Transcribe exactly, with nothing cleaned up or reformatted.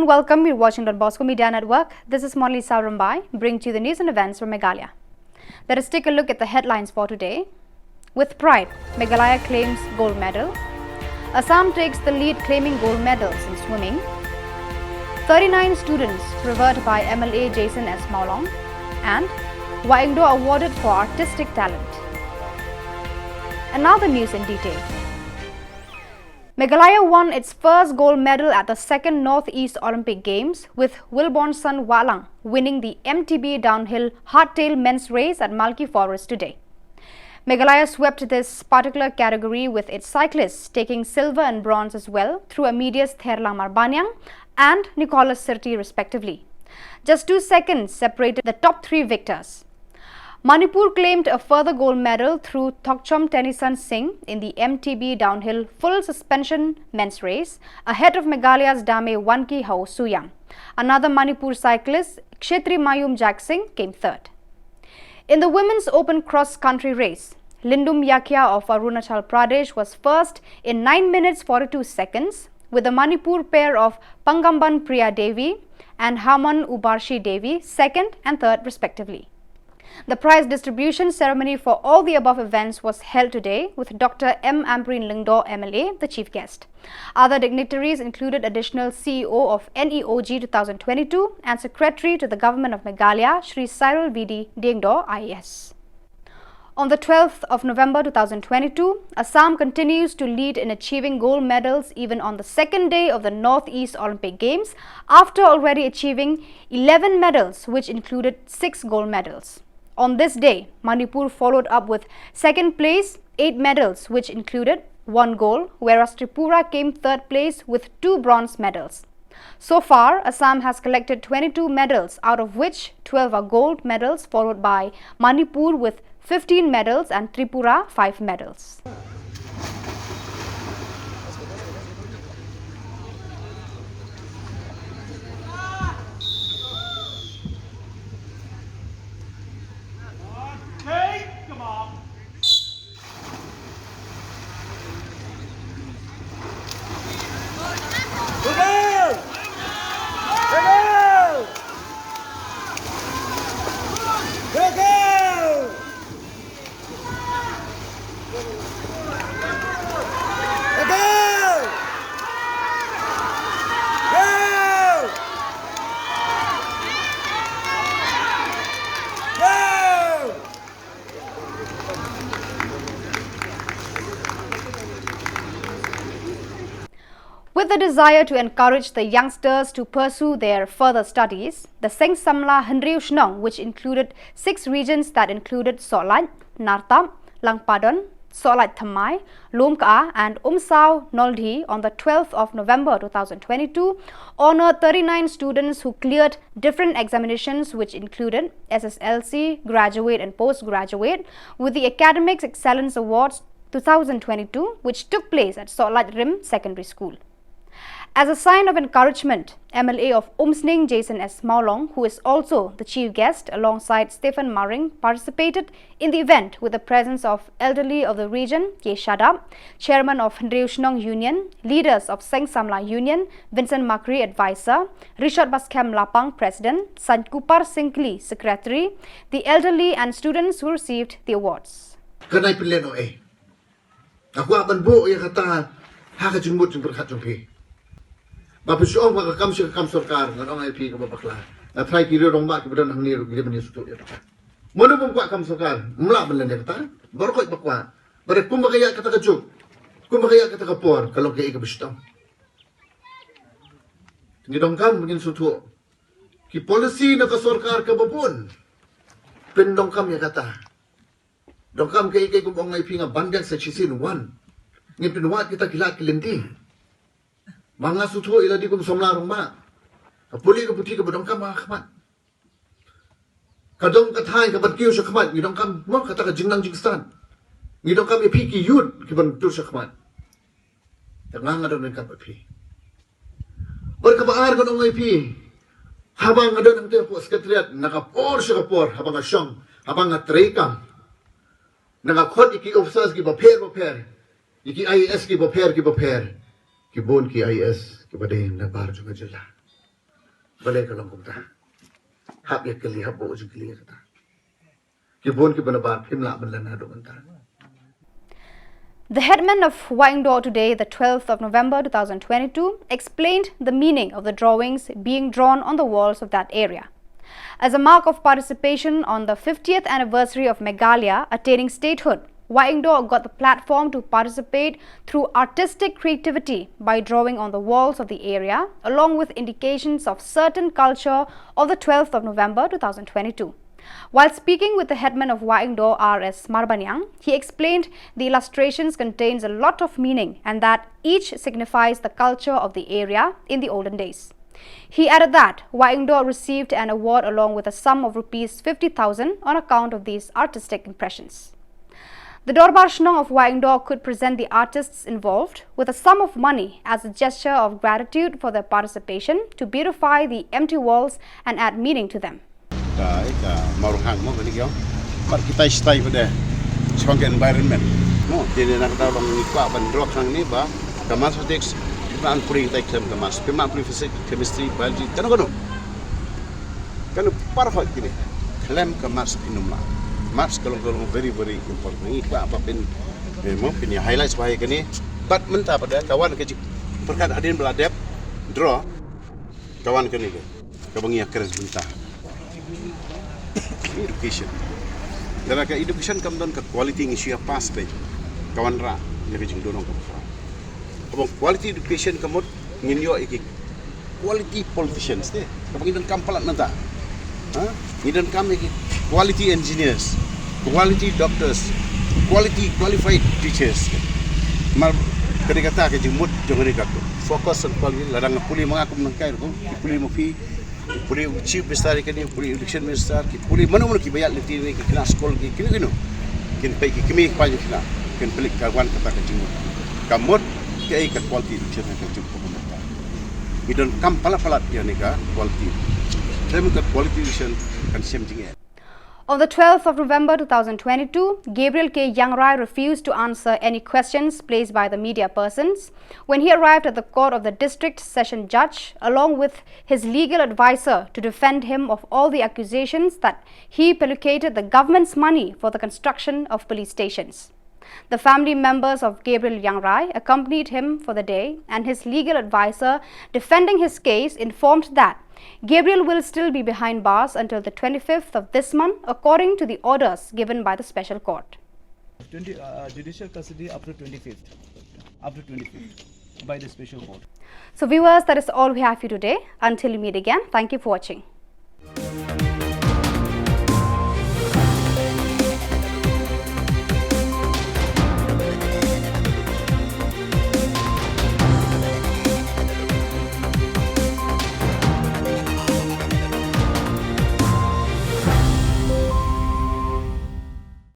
Welcome, you're watching Don Bosco Media Network. This is Monalisa Rymbai, bringing to you the news and events from Meghalaya. Let us take a look at the headlines for today. With pride, Meghalaya claims gold medal. Assam takes the lead, claiming gold medals in swimming. Thirty-nine students revered by M L A Jason S Mawlong. And Wa Ingdo awarded for artistic talent. And now the news in detail. Meghalaya won its first gold medal at the second Northeast Olympic Games, with Wilbornson Wahlang winning the M T B downhill hardtail men's race at Malki Forest today. Meghalaya swept this particular category, with its cyclists taking silver and bronze as well, through Amedius Therlang Marbaniang and Nicholas Sirti respectively. Just two seconds separated the top three victors. Manipur claimed a further gold medal through Thokchom Tennyson Singh in the M T B downhill full suspension men's race, ahead of Meghalaya's Dame Wanki Hao Suyam. Another Manipur cyclist, Kshetri Mayum Jaksing, came third. In the women's open cross country race, Lindum Yakia of Arunachal Pradesh was first in nine minutes forty-two seconds, with the Manipur pair of Pangamban Priya Devi and Haman Ubarshi Devi second and third respectively. The prize distribution ceremony for all the above events was held today, with Doctor M Ampareen Lyngdoh M L A the chief guest. Other dignitaries included additional C E O of N E O G two thousand twenty-two and Secretary to the Government of Meghalaya, Shri Cyril V D Diengdoh I A S. On the twelfth of November two thousand twenty-two, Assam continues to lead in achieving gold medals even on the second day of the Northeast Olympic Games, after already achieving eleven medals, which included six gold medals. On this day, Manipur followed up with second place, eight medals, which included one gold, whereas Tripura came third place with two bronze medals. So far, Assam has collected twenty-two medals, out of which twelve are gold medals, followed by Manipur with fifteen medals and Tripura five medals. With the desire to encourage the youngsters to pursue their further studies, the Seng Samla Hynriew Shnong, which included six regions, that included Sohlait, Nartap, Langpadon, Sohlait Thymmai, Lumka, and Umsaw Noldih, on the twelfth of November two thousand twenty-two, honored thirty-nine students who cleared different examinations, which included S S L C, graduate and postgraduate, with the Academic Excellence Awards two thousand twenty-two, which took place at Sohlait Rim Secondary School. As a sign of encouragement, M L A of Umsning, Jason S Mawlong, who is also the chief guest alongside Stephen Maring, participated in the event with the presence of elderly of the region, K Shadap, chairman of Hynriew Shnong Union, leaders of Seng Samla Union, Vincent Makri, advisor, Richard Baskhem Lapang, president, Sankupar Singkli, secretary, the elderly and students who received the awards. Kan ai pynlehnoh ei. Nga kwah ban buh ïa kata ha ka jingmut jingpyrkhat jong phi. Ba phi shu ong ba ka kam shi ka kam sorkar, ngan ong ïa phi kaba bakla. Nga tharai ki riew rangbah kiba don hangne ruh ki dei ban ïasngewthuh ïa kata. Mano bym kwah kam sorkar, ym lah ban len ïa kata. Baroh khoit ba kwah. Bad kumba ka ïaid kata ka juk, kumba ka ïaid kata ka por, ka long kaei kaba shitom. Ngi donkam ngin sngewthuh. Ki policy na ka sorkar kaba bun, pyndonkam ïa kata. Donkam kaei kaei, kum ong ïa phi, nga ban biang sa shisien wan. Ngin pynwad kita ki lad ki lynti. Ma nga sngewthuh ïa lade kum samla rangbah. Ka pule ka puthi kaba donkam ha khmat. Ka dong ka thaiñ kaban kiew sha khmat, ngi donkam mo kata ka jingnang jingstad. Ngi donkam ïa phi ki youth kiban tur sha khmat. Te nga nga don ryngkat bad phi. Bad kaba ar ngan ong ïa phi. Haba nga don hangtei hapoh Secretariat, na ka por sha ka por, haba nga shong, haba nga trei kam, na nga khot ïa ki officers kiba pher ba pher, ïa ki I A S kiba pher kiba pher, ki bun ki I A S kiba dei na bar jong ka jylla. Balei ka long kumta? Hap ïa kylli, hap bok jingkylli ïa kata. Ki bun kiba nabar phim lah ban len haduh mynta. The headman of Wahingdoh today, the twelfth of November two thousand twenty-two, explained the meaning of the drawings being drawn on the walls of that area. As a mark of participation on the fiftieth anniversary of Meghalaya attaining statehood, Wahingdoh got the platform to participate through artistic creativity by drawing on the walls of the area, along with indications of certain culture of the twelfth of November two thousand twenty-two. While speaking with the headman of Wahingdoh, R S Marbaniang, he explained the illustrations contains a lot of meaning and that each signifies the culture of the area in the olden days. He added that Wahingdoh received an award along with a sum of rupees fifty thousand on account of these artistic impressions. The Dorbar Shnong of Wahingdoh could present the artists involved with a sum of money as a gesture of gratitude for their participation to beautify the empty walls and add meaning to them. Ka, ka Mawrong Hang mo kani kyo. Mar kita istai pada chong environment. Mo, jadi nak tahu bang ikwa ban drok hang ni ba ka mathematics, pima puri kita khlem ka maths, pima puri physics, chemistry, biology, kano kano. Kano par hoi kini khlem ka maths phin ym lah. Maths ka long, ka long very, very important. Ngi kwah ba phin, eh, mo phin ïa highlight ba ïa kani. Bad mynta pada ka wan ka jingpyrkhat hadien ba la dep draw, ka wan kani ka, kaba ngi ïa kren mynta. Education. Lada ka education kam don ka quality ngi shu ïa pass beit. Ka wanrah ïa ka jingdonong kaba khraw. Kaba quality education ka mut ngin ïoh ïa ki quality politicians te. Kaba ngi donkam palat mynta. Ha? Ngi donkam ïa ki quality engineers, quality doctors, quality qualified teachers. Mar kane kata ka jingmut jong kane ka focus on quality. Lada nga pule ma nga kum nangkai ruh, ki pule ma phi, ki pule u chief minister, ki pule u education minister, ki pule mano mano kiba ïaid lynti ne ki khynnah skul, ki kino kino. Kin peit ki kmie ki kpa jong ki khynnah, kin peit ka wan kata ka jingmut. Ka mut kaei ka quality education ka jingmut. Ngi donkam palat palat ïa kane ka quality. Te mut ka quality education kan shem jingeh. On the twelfth of November two thousand twenty-two, Gabriel K Yangrai refused to answer any questions placed by the media persons when he arrived at the court of the district session judge, along with his legal advisor, to defend him of all the accusations that he pocketed the government's money for the construction of police stations. The family members of Gabriel Yangrai accompanied him for the day, and his legal advisor defending his case informed that Gabriel will still be behind bars until the twenty-fifth of this month, according to the orders given by the special court. Twenty, uh, judicial custody up to twenty-fifth, up to twenty-fifth by the special court. So viewers, that is all we have for you today. Until we meet again, thank you for watching.